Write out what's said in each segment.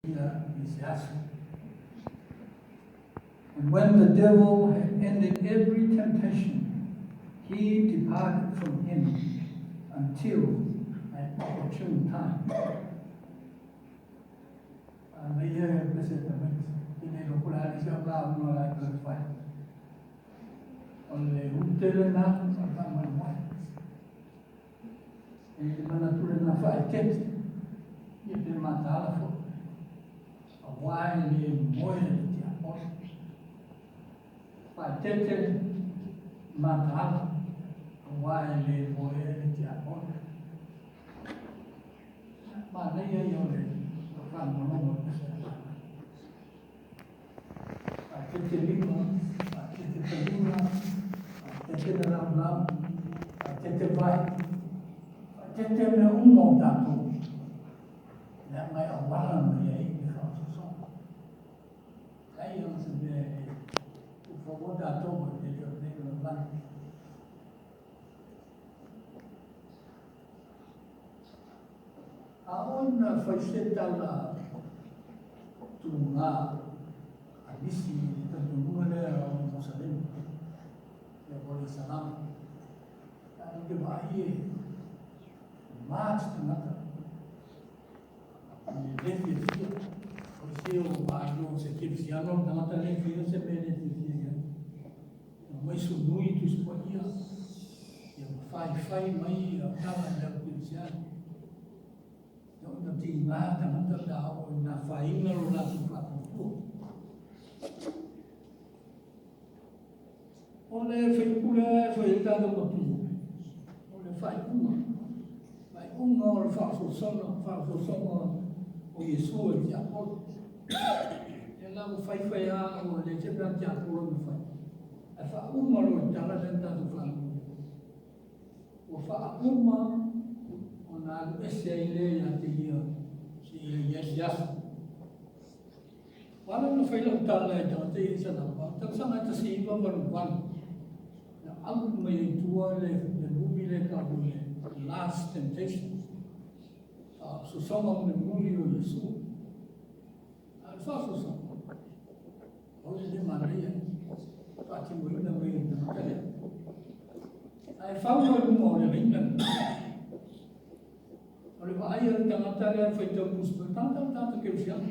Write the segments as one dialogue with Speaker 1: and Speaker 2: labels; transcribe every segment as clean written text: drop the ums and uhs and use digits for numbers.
Speaker 1: Ia i se aso. And when the devil had ended every temptation, he departed from him until an opportune time. A ia e pese tamaiti, te nei lo kula ali se au la unga la i le whai. O le utele nā, o le whaamai. E le manatu lena faaeteete, ia pe mataala foi, auā e le moe le tiapolo. Faaeteete, mataala, auā e le moe le tiapolo. Manaia ia o le faalogologo i le Faaeteete lima, faaeteete taliga, faaeteete le laulau, faaeteete vae, faaeteete mea uma o tatou, leaga e auala mai ai le faaosoosoga. Leai lava se mea e le tuufaua tatou e le o lenei lalolagi. A oo ina fai se tala tuga a nisi i le talitonuga lea o le Musalema, ia po o le Isalama, tatou te vaai e ma se tagata i le le fiafia. O se o vaai se kerisiano le tagata le faia se mea le fiafia i ai. Aumai sunui Tusi Paia, ia ma faifai mai tala i le au kerisiano. Ia ona tiga tagata pe a oo ina afaina lo latou faatuatua. O le faipule e fai ai tatou matua, o le faaiuga, faaiuga o le faaosoosoga, faaosoosoga o Iesu e le tiapolo. Ia la ua fai fai lava ua leai se mea a le tiapolo e mafai. Ae faauma loa i le tala lea na tatou faalogo ai. Ua faauma ona alu ese ai lea ia te ia seia i ai se aso. Ua ala ona fai lau tala i tagata ia i Salapa, o le tausaga e 1988, na out mai ai i tua le movie lea e tau o le Last Temptation, faaosoosoga mulimuli o Iesu. A o le faaosoosoga, o le le manaia faatinoina mai e le tagata lea. Ae fau loa i luga o le laina lena. O le vaai a le tagata lea e faitau tusi, o le tagata o le tagata kerisiano.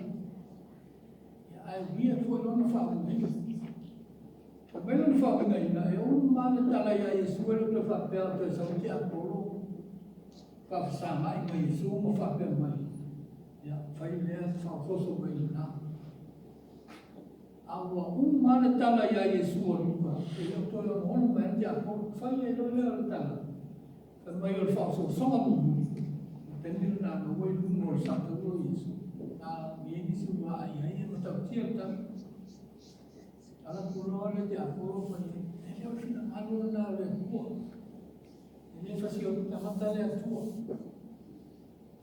Speaker 1: Ia, ae uia foi lona faauigaina. Fai mai lona faauigaina, e uma lava le tala ia Iesu e le o toe faapea o toe sau tiapolo faafesagai ma Iesu ma faapea mai, ia, fai lea faaosooso mai lena. A ua uma lava le tala ia Iesu o Luka, e le o toe onoono mai lava le tiapolo. Fai ai loa lea o le tala, fai mai o le faaosoosoga mulimuli, o le taimi lena na ua i luga o le sautaua o Iesu. A i ai nisi ua vaai i ai, e matautia le tala. Tala atu loa le tiapolo fai ai, e le o le finagalo lena o le Atua. E le fasioti tagata le Atua.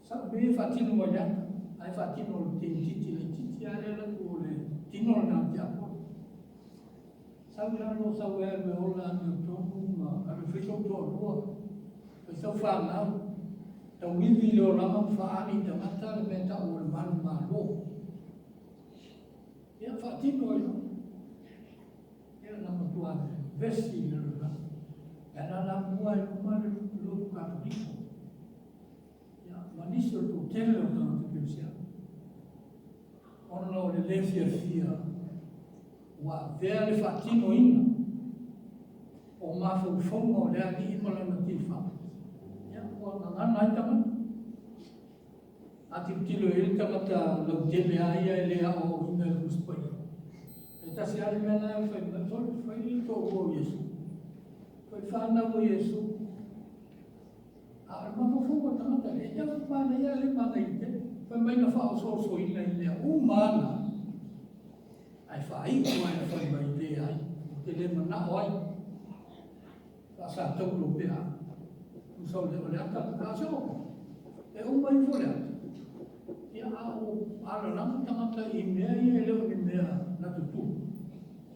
Speaker 1: Sau mea ia faatino mai le ata, ae faatino le teinititi laititi lava lea alu atu o le tino lena o le tiapolo. Sau i lalo, sau e alu e ola amiotonu ma alu e fai sou toalua, fai sau fanau, tauivi i le olaga ma faaali i tagata le mea e tau o le manumalo. Ia faatino ai loa. Ia na matua vevesi i le lalolagi. E alaala mua i luma le lotu Katoliko. Ia, ma nisi o le toatele o tagata kerisiano, ona o le le fiafia ua avea le faatinoina o mafaufauga o le Alii ma lana tifa, ia, ua gagana ai tagata. A tilotilo i ai le tagata lautele lava ia e le aoaoina e le Tusi Paia, e tasi lava le mea la e fai mai, sole, fai le toalua o Iesu, fai fanau o Iesu. A o le mafaufauga o le tagata lea, e tau manaia ae le manaia tele. Fai mai na faaosoosoina i mea uma lava na, ae faaiu lava ina fai mai, Leai, ou te le manao ai, faasataulo pea au. Tusa o le ata, a o se upu, e uma ifo le ata, ia a ua alalaga tagata i mea ia e le o ni mea na tutupu,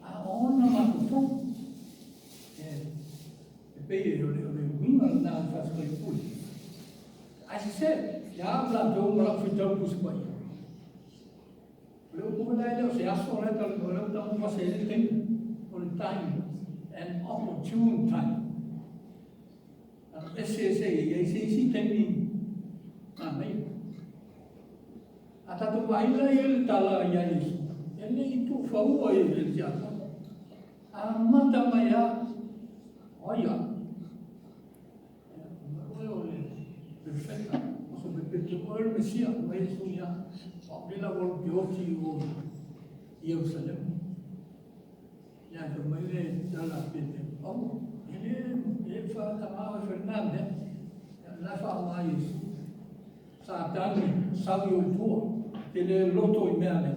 Speaker 1: a o ona mafaufauga. E pei o le uiga lena o le fasi faipule. Ae sese, ia au latou ma lau faitau Tusi Paia. foi la e le o se aso la e talanoa, lea ua taumafai e le taimi, o le time, an opportune time. Alu ese seia i ai se isi taimi manaia. A tatou vaai la i ai le tala ia Iesu, e le i tuufaua i le tiakono. Amata mai lava, o ai au? Fai mai oe o le Perofeta, oso mai Peteru, oe o le Mesia. Fai mai Iesu, ia, o au lea o le a ou alu ou te oti i o i Ierusalema. Ia ae fai mai le tala a Peteru, Aua, e le, e le faataga oe e fai lena mea. Ia, o lena e faaaoga Iesu, Satani, sau i ou tua, e te le loto i mea nei,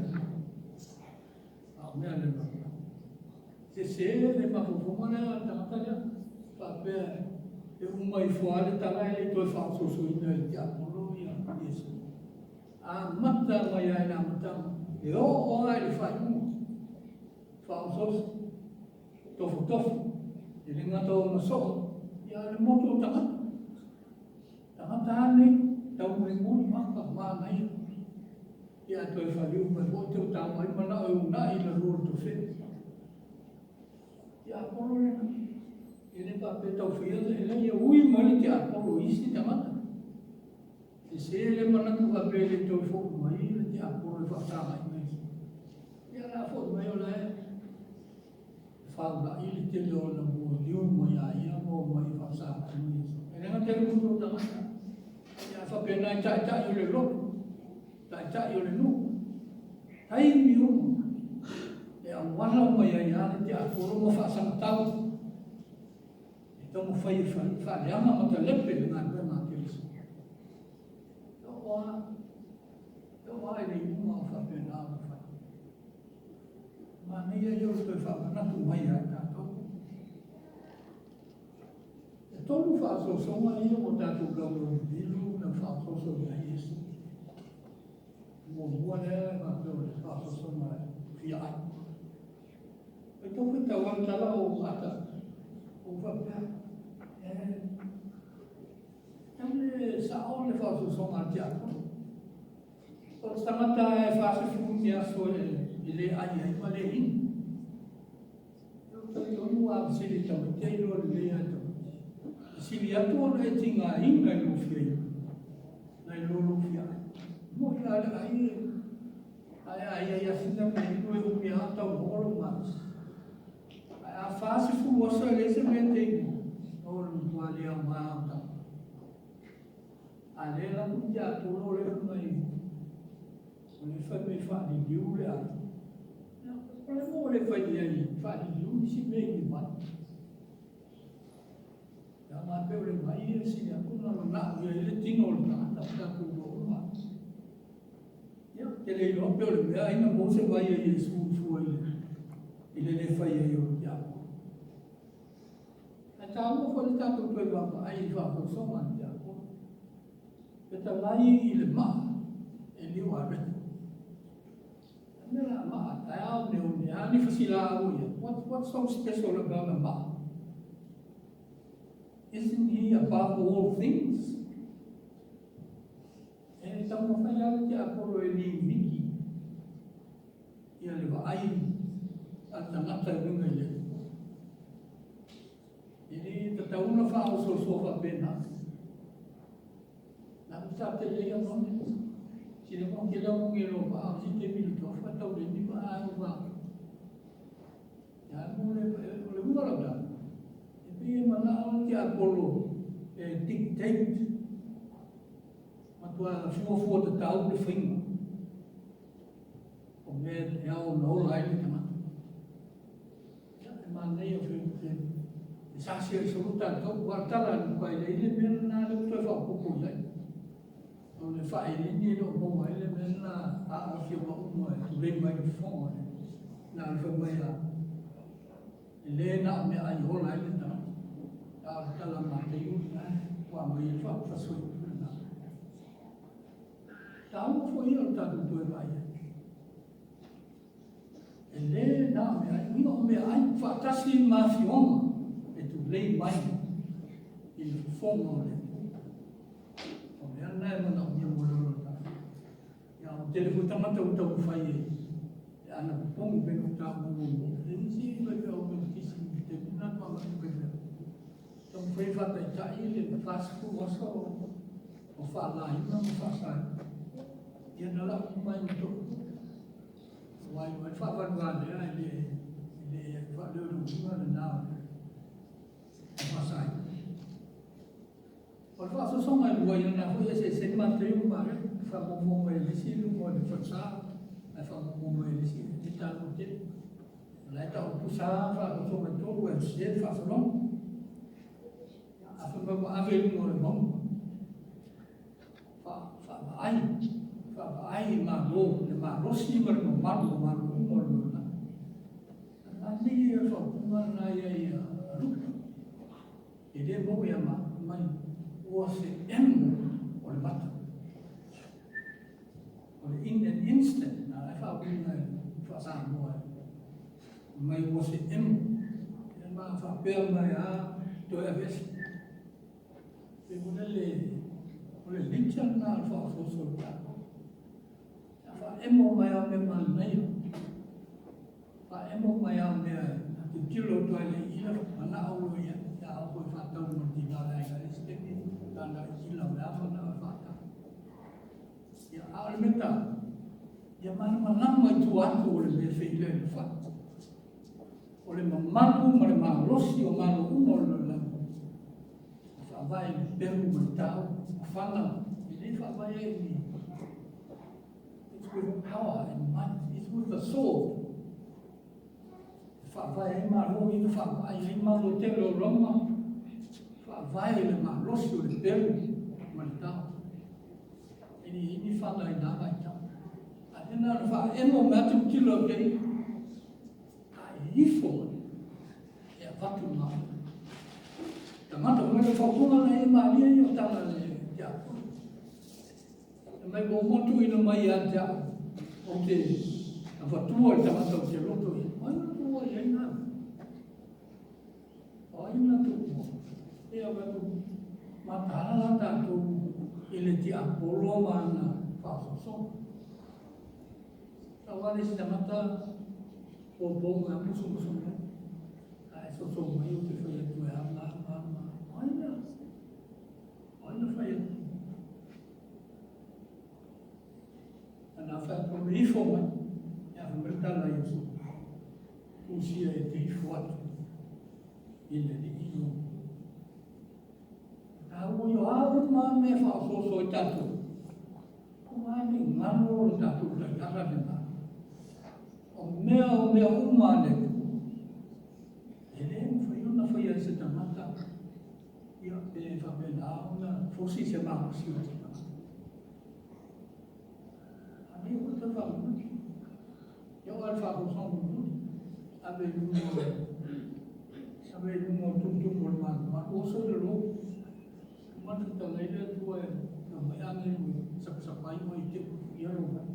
Speaker 1: a o mea a le lalolagi. Sese le mafaufauga lea a le tagata lea, faapea e uma ifo lava le tala e le i toe faaosoosoina e le tiapolo ia Iesu. Amata mai lava i le amataga, e oo lava i le faaiuga. Faaosooso, tofotofo, e le gata o ona soo, ia a o le motu o tagata. Tagata lava nei, taumolimoli maka, manaia. Ia ae toe faliu mai foi tau mai manao e uunai i lalo o le tofeo. Tiapolo lena. E le faapea tau faia, e leai e ui mai le tiapolo i isi tagata. Sese le manatu faapea e le toe foi mai le tiapolo e faafesagai mai. Ia o le a foi mai o la e faulai le tele o ana mualiu mai a ia ma omai e faafesagai mai. E leaga tele motu o tagata. Ia a faapena i taitai o le lotu, taitai o le nuu, taimi uma e auala mai ai lava le tiapolo ma faasagatau e taumafai e faaleaga ma talepe le galuega a Keriso. E oo lava, e oo lava i le iuga o faapena ona fai. Manaia ia o le toe faamanatu mai ia i tatou. E tolu faaosoosoga ia ua tatou laulaulilu na faaosooso ia Iesu. Muamua lea e faapea o le faaosoosoga fia ai. Faitau faitau lava le tala o ata, ua faapea, e tau le sao le faaosoosoga a le tiakono. O le tagata e 40 ni aso e le ai ai ma le inu. E talitonu a fesili i tamaiti e iloa lelei lava e tamaiti. E sili atu ona e tigaina i lou fia inu nai lo lou fia ai. Moni la le ai e ae a i ai lava sina mea inu e umi lava o tau maua lou malosi. Ae a 40 aso e leai se mea e te inua, o le matua le aoga o tagata. A o lea e alu atu le tiapolo lea fai mai, o lea e fai mai e faaliliu le aiga. O le a le mea ua le fai i ai e faaliliu nisi mea i le vai? Leaga pei o le vai e sili atu ona manao i ai le tino o le tagata ma tatou iloa uma. Ia, ou te le iloa pe o le mea ai na maua se vai a Iesu i fua i le le fai ai o le tiapolo. Ae taua foi le tatou toe vaavaai i faaosoosoga a le tiapolo. Fetalai i le maa e liu a reti. A mea la maa, taeao oneone a ni fasilaau o i ai. What's so special about a maa? Isn't he above all things? E taumafai lava le tiapolo e limiti ia le vaai a le tagata e uiga i le Atua. E le tatau ona faaosoosoa faapena. Na sa tele ia none. Sile mo ke leo mo ngelo ma au si te milu tofa tau le ni ma ai ma. Ya mo le o le uga lau la. E pei e manao le tiapolo e dictate matua fuafua tatau le faiga o mea e ao ona ola ai le tagata. Ia, e manaia foi te sasi ai solo tatou, aua o le tala a Luka e leai le mea lena lea ua toe faaopoopo i ai. O le faaelini e le o maua ai le mea lena a afioga uma e tulei mai le fofoga o le na o le fai mai a e le na o meaai e ola ai le tagata, a o le tala a Mataio lena ua aumai ai le faasoiupu lena. Taua foi ia o le tatou toe vaai ai. E le na o meaai, uiga o meaai faatasi ma afioga e tulei mai i le fofoga o le Atua. O mea na e manaomia mo le ola o le tagata. Ia, ua tele foi tagata ua taumafai e E ana popogi pei ona taua muamua. E leai nisi faifeau Metotisi i le taimi lena na agai i faifeau. Taumafai e faataitai le 40 aso o faalaina ma faasaina. Ia na lau uma ai ma toalua. Aua e iloa ai le faavalevalea e le e le faaleoleo lena o le faasaina. O le faaosoosoga e lua, ia lena foi e eseese ai matou ma Maria, e faamuamua mai e le isi i luga o le falesa, ae faamuamua mai e le isi e taua tele. O la e tau pusa lava faaosoosoga e tolu ae sese le faasologa. A fai mai ua ave i luga o le mauga, faavaai, faavaai i Malo, le malosi ma le mamalu o Malo uma o le lalolagi. O le manaia ia o le faaupuga lena i ai ia Luka. E le maua ia mai ua se emo o le mata. O le in an instant, na la e faauiga e faa-Samoa e mai ua se emo. E ma faapea mai a toe aveese. Pe o le o le nature lena o le faaosooso i tatou. A faaemo mai lava mea manaia. Faaemo mai lava mea e tilotilo atu lava i le iila manao loa i ai. A oo foi e faatau ma le tina o le aiga i le isi taimi, tana iila o le a manao e faatau. Ia, a o le mea taua, ia malamalama i tua atu o le mea e feila i le fai. O le mamalu ma le malosi o Malo uma o le lalolagi, e faavae i le peru ma le tau, o fana, e le faavae ai i ni. It's with power and might, it's with the sword. E faavae ai Malo ia na faavae ai Malo tele o Roma, faavae i le malosi o le peru ma le tau. E leai ni fana i na vaitau. A lea na ona faaemo mai atu tilo e kei, a e ifo mai, e avatu ma tagata mai le fautuaga na e malie ia o tala le tiapolo. E mai ua uma tuuina mai ia te au, ou te avatua i le tagata ou te loto i ai. O ai na tuua i ai na? O ai na tuua? E au atu, mataala la tatou i le tiapolo ma ana faaosoosoga. Tau lava le isi tagata popo mai musumusu mai, ae soso mai ou te fai atu e a ma a ma a ma. O ai na? O ai na fai atu? Ana fai atu me ifo mai, ia fai mai le tala a Iesu, Tusia e te ifo atu i le Alii o. Taua ia a uma mea faaosooso ai tatou, aua ne i galo le tatou taiala lena. O mea o mea uma a le Atua, e le mafai ona faia e se tagata. Ia, pe faapena ona fosi se malosi o se tagata. A lea ua tau faamulimuli. Ia o le faafofoga mulimuli. Ave i luga o le ave i luga o tumutumu o le malumalu, oso i lalo. Uma ona fetalai le Atua e aumai agelu e sapasapa ai oe i te i lou vai.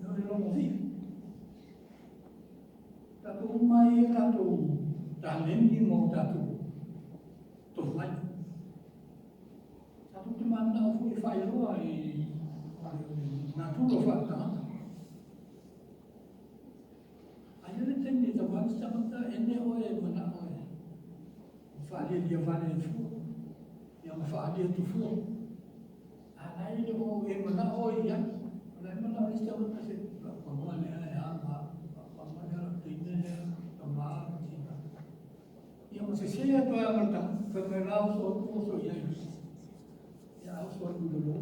Speaker 1: Ia o le logo fifi. Tatou uma ai ia tatou taleni ma o tatou tomai. Tatou te mananao foi e faailoa i natura faaletagata. A i ai le taimi e tau ane se tagata e ne oe e manao e faalialia vale ai fua, ia ma faali atu fua. A la e le o e manao oe i ai. O la e manao le isi tagata se pagaga lea e a ma pagaga lea lau teine lea tama tina. Ia ma sese atu ai ma le tagata fai mai la oso atu oso i ai. Ia oso atu i lalo.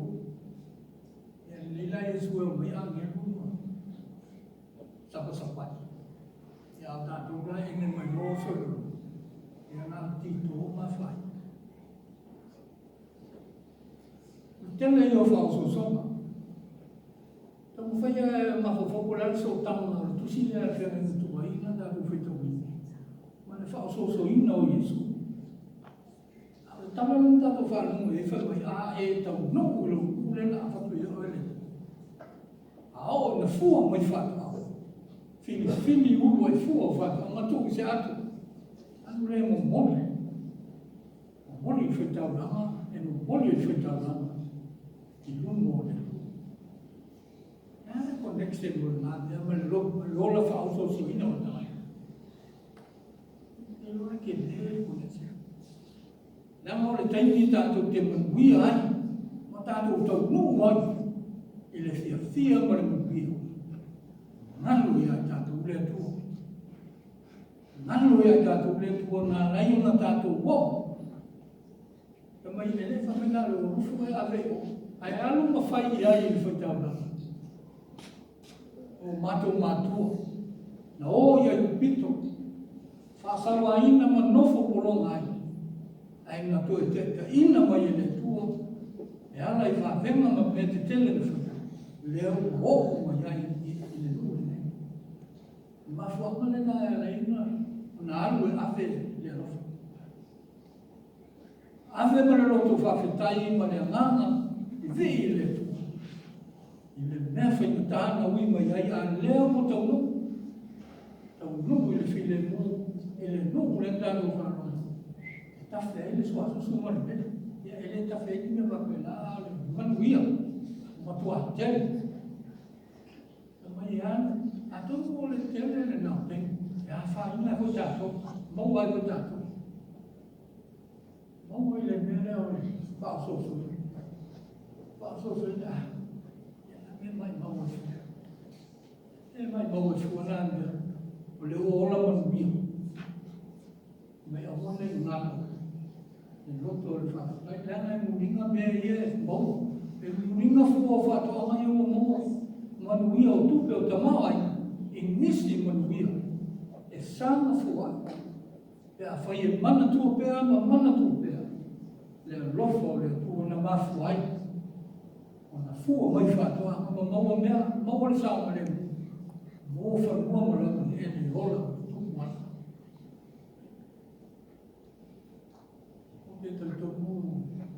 Speaker 1: Ia lelei la Iesu e omai agelu ma sapasapai. Ia a tatou la e ene mai loa oso i lalo. Ia na tito ma fai. O le tele ia o faaosoosoga. Taumafai e mafaufau po o le a le sootaga o le tusi lea a le feagaiga tuai na tatou faitauina ma le faaosoosoina o Iesu. A o le tala lea na tatou faalogo i ai fai mai, a e taunuu i lou nuu lea na avatu ai oe le a oo ina fua mai faatoaga, filifili ulu ai fua o faatoaga ma tuu i se ato, alu lea e momoli. Momoli le faitaulaga, e momoli le faitaulaga i luga o le Atua. E a le connection? connection o lena mea ma le ola faaosoosoina o le tagata. E iloa e tele le connection. Leaga o le taimi tatou te manuia ai ma tatou taunuu ai i le fiafia ma le manuia. Galo ia i tatou le Atua. Galo ia i tatou le Atua na ala ai ona tatou oo. Fai mai, e le fai mai na o le ulufu e ave i o, ae alu ma fai i ai i le faitaulaga. O matou matua, na o i Aikupito, faasauaina ma nofo pologa ai, ae na toe taitaiina mai e le Atua e ala i vavega ma mea tetele na faia, lea ua oo mai ai i le nuu lenei. O le mafuaaga lena e ala ai ona alu e ave le alofa. Ave ma le loto faafetai ma le agaga vivii i le Atua i le mea faigata na ui mai ai, a lea ua taunuu, taunuu i le filemu i le nuu lea na tatou faalogologo e tafe ai le suasusu ma le mele. Ia e le tafe ai ni mea faapena, a o le manuia ua matua tele. Fai mai e alu, atonu o le tele lena o taimi e afaina ai foi tatou, maua ai foi tatou. Maua i le mea lea o le faaosoosoina. Faaosoosoina, ah, ia na mea maimau e fua. E maimau e fua na mea, o lea ua ola manuia. Mai aua ne i galo le loto o le faafetai, leaga e muliga mea ia e maua. E muliga fua o faatoaga ia ua maua, manuia o tupe o tamaoaiga, i nisi manuia e saga foai. Pe afai e manatua pea ma manatua pea le alofa o le Atua na mafua ai ona fua mai faatoaga ma maua mea, maua le saogalemu mo fanua ma laueleele e ola ma tutupu ai. Ou te talitonu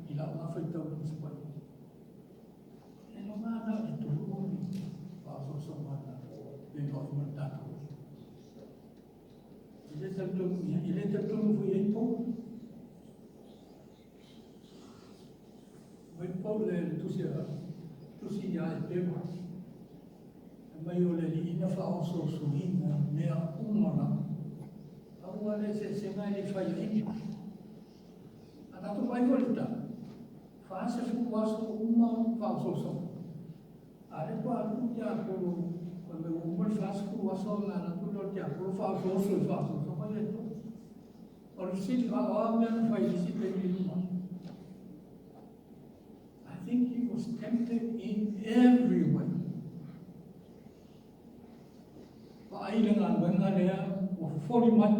Speaker 1: i lau lava faitau i le Tusi Paia, e loga na o le tolu ni faaosoosoga na feiloai ma le tatou Alii. E le talitonu i ai, e le talitonu foi i ai Paulo. Mai Paulo le tusi a tusi ia Eperu. Fai mai o le Alii na faaosoosoina mea uma lava. Pau lava le eseesega e le i faiaina. A tatou vaai foi i le tala, 40 aso uma faaosoosoga. A o lea faatoa alu le tiapolo, fai mai ua uma le 40 aso ona alu atu lea o le tiapolo faaosooso i faaosoosoga ia e tolu. O le fesili, a o a mea na fai i le isi taimi i luma atu? I think he was tempted in every way. Vaai le galuega lea ua fofoli mai.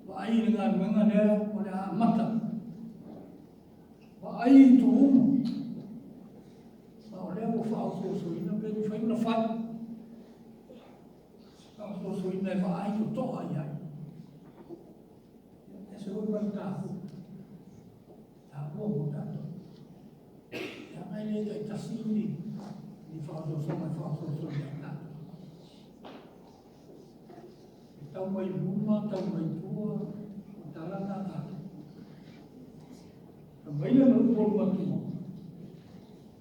Speaker 1: Vaai le galuega lea o le a amata. Vaai i itu uma. Ma o lea ua faaosoosoina pe mafai ona fai. Faaosoosoina e vaai totoa i ai. E ese foi ma le taua. Taua mo tatou. Leaga e le taitasi ni ni faaosoosoga e faaosooso ia tatou. E tau mai luma, tau mai tua, o tala na a tatou. Fai mai le malu matua,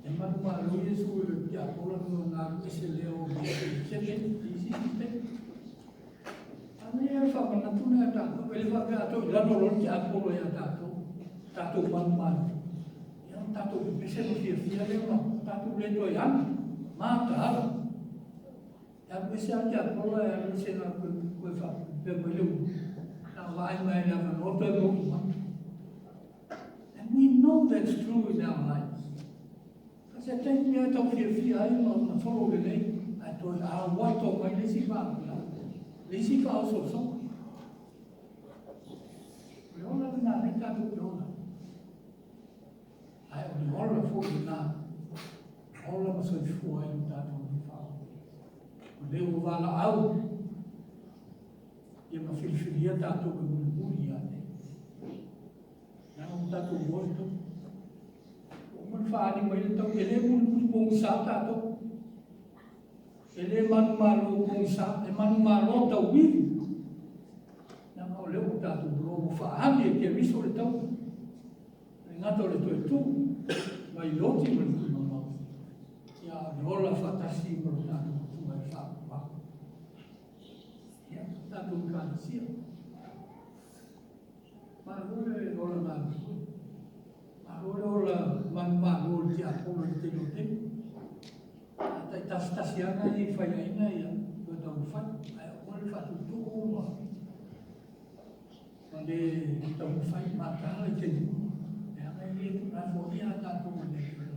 Speaker 1: e manumalo Iesu i le tiakola na alu ese lea o se taimi, i isi taimi. A mea e faamanatu lea a tatou, e le faapea a toe i lalo loa le tiapolo ia tatou, tatou manumalo. Ia ona tatou pepese ma fiafia lea ma tatou le toe alu, mataala. E alu ese lava le tiapolo ae alu ese na toe faapea mai le ulu. Na vaai mai le avanoa toe motu mai. And we know that's true in our lives. A se taimi lava e tau fiafia ai ma ma solo lelei, ae toe auato mai le isi faalavelave, le isi faaosoosoga. O le ola lena lea tatou te ola ai. Ae o le ola foi lena, ola ma soifua ai lo tatou Alii Faaola. O lea ua valaau ia ma filifilia tatou e mulimuli ia te ia. Leaga ua tatou iloa le taui. Ua uma ona faaali mai le taui, e le mulimuli pogisa tatou. E le manumalo pogisa, e manumalo tauivi. Leaga o lea ua tatou iloa ua faaali e Keriso le taui. E le gata o le toe tu mai loti ma le tuimamau. Ia, o le le ola faatasi ma lo tatou Atua e faaauau. Ia, tatou Ekalesia. Malo le ola galulue. Malo le ola manumalo i le tiapolo i le tele o taimi. A taitasitasi lava nai faiaina ia toe taumafai, ae aua le faatuutuu ma ma le taumafai mataala i taimi uma, leaga e le tuulafoaia a tatou e le Atua.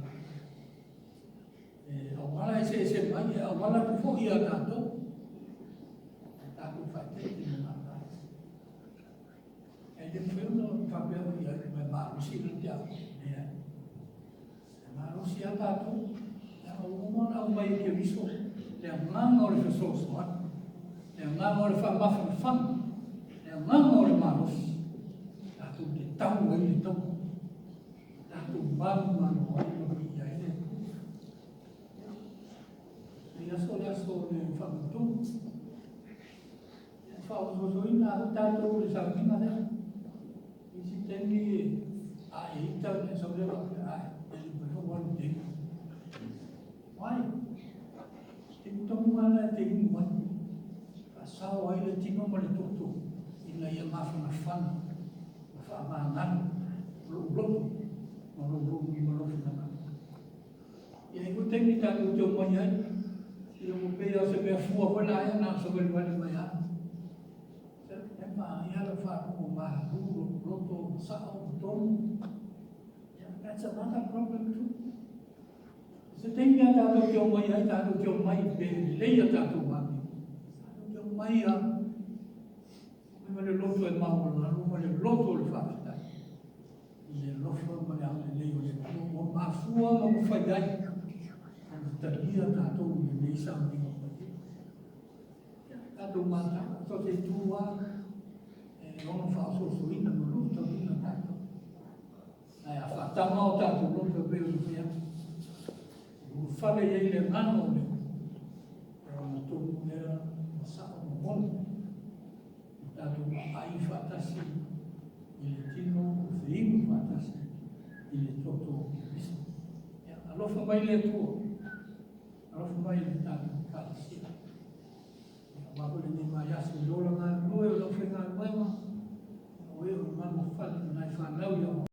Speaker 1: E auala eseese mai, e auala atu foi ia tatou. E tatou faaeteete ma mataala. E le mafai ona faapea oi ai ma e malosi le tiakono. Leai. E malosi lava tatou. Leaga ua uma ona aumai e Keriso le agaga o le fesoasoani, le agaga o le faamafanafana, le agaga o le malosi, tatou te tau ai le taua, tatou manumanu ai ma viia ai le Atua. Lenei aso o le aso o le faamautuga. E faaososoina lava foi tatou i le sauniga lea. Isi taimi a e ita ona e sau lea faapea, ae, e le mafai ona ou alu ou te ita. Why? Taimi tonu lava lena e te inu ai. Faasao ai le tino ma le toto ina ia mafanafana ma faamagalo lou loto ma lou loto ma lou finagalo. E i ai foi taimi tatou te omai ai, ia ua pei lava o se mea fua foi la ea na o se valivali mai lava. E manaia lau faalogo malu lou loto ma sao ma tonu. Yeah, that's another problem too. Se taimi a tatou te omai ai, tatou te omai pe lelei a tatou amio. Tatou te omai a ma le loto e maualalo ma le loto o le faafetai. I le alofa ma le agalelei o le Atua ua mafua ma mafai ai ona talia tatou i lenei sauniga paia. Ia, tatou matau, so o se itu lava e ono faaosoosoina ma luitauina tatou. Ae a faatama o tatou loto e pei ona fai atu, e ulufale i ai le agaga o le Atua, o lona tonu lea ma sao ma moni. O tatou aai faatasi i le tino o feinu faatasi i le toto o Keriso. Ia, alofa mai le Atua.